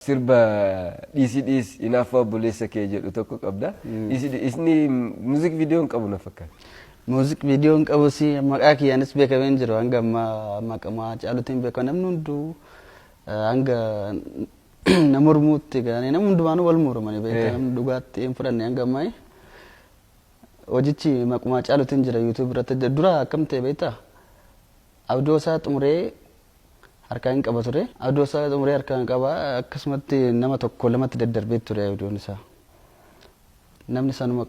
Sirba "Dhiisi dhiisi hinaaffaa obboleessa kee" jedhu tokko qabda. Dhiisi dhiisi music video hin qabu na fakkaata. Music video hin qabus, maqaa kiyyaanis beekamee hin jiru. Hanga ammaa maqaa Caaluutiin beekama. Namni hunduu hanga nama mormuutti ga'anii, namni hundumaanuu wal mormanii beektaa, namni dhugaatti hin fudhanne. Hanga ammaa hojichi maquma Caaluutiin jira YouTube irratti. Dura akkam ta'e beektaa? Audio isaa xumuree harkaa hin qaba ture. Audio isaa xumuree harkaa hin qaba, akkasumatti nama tokko lamatti daddarbee ture audioon isaa. Namni sanuma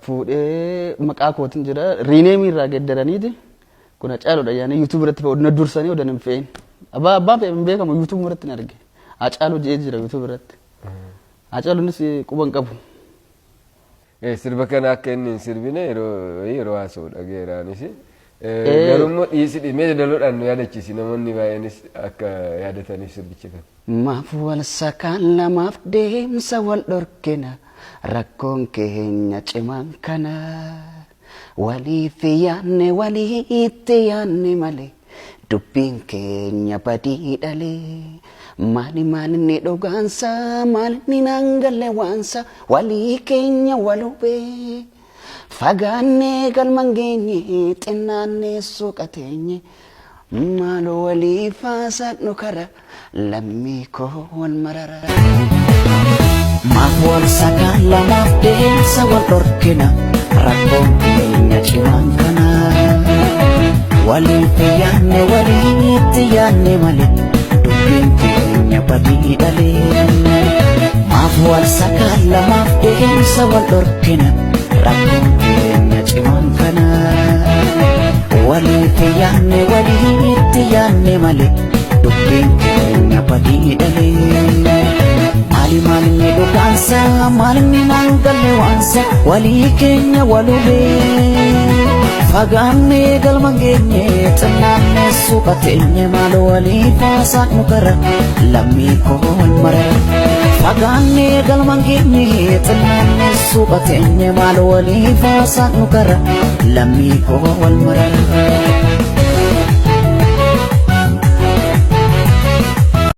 fuudhee maqaa kootiin jira, rename irraa geeddaraniiti. Kun Hacaaluudha yaani YouTube irratti na dursanii odan hin fe'in. Abbaan fe'e hin beekamu, YouTube irratti hin arge. Hacaaluu jedhee jira YouTube irratti. Hacaaluunis quba hin qabu. Sirba kana akka inni hin sirbine yeroo haasa'u dhageeraanis. Garuu immoo "Dhiisi dhimee" daloodhaan nu yaadachiisi, namoonni baay'eenis akka yaadataniif sirbicha kana. Maaf wal sakaan, maaf deemsa wal dhorkina? Rakkoon keenya cimaan kana. Waliif yaanne, waliitti yaanne malee, dubbiin keenya badii dhalee. Maali, maalinni dhugaansa? Maalinni naan galle waansa? Walii keenya wal hubee fagaannee galman geenye, xinnaannee suuqa teenye. Maaloo waliif haasa'nu kara, lammii koo wal marara. Maaf wal sakaalla, maaf deemsa wal dhorkina? Rakkoon keenya cimaan kana. Waliif yaanne, waliitti yaanne malee, dubbiin keenya badii dhalee. Maaf wal sakaalla, maaf deemsa wal dhorkina? Rakkoon keenya cimaan kana. Waliif yaanne, waliitti yaanne malee, dubbiin keenya badii dhalee. Maali, maalinni dhugaansa? Maalinni naan galle waansa? Walii keenya wal hubee fagaannee galma geenye, xinnaannee suuqa teenye. Maal waliif haasa'nu kara, lammii koo wal marara. Fagaannee galma geenye, xinnaannee suuqa teenye. Maal waliif haasa'nu kara, lammii koo wal marara.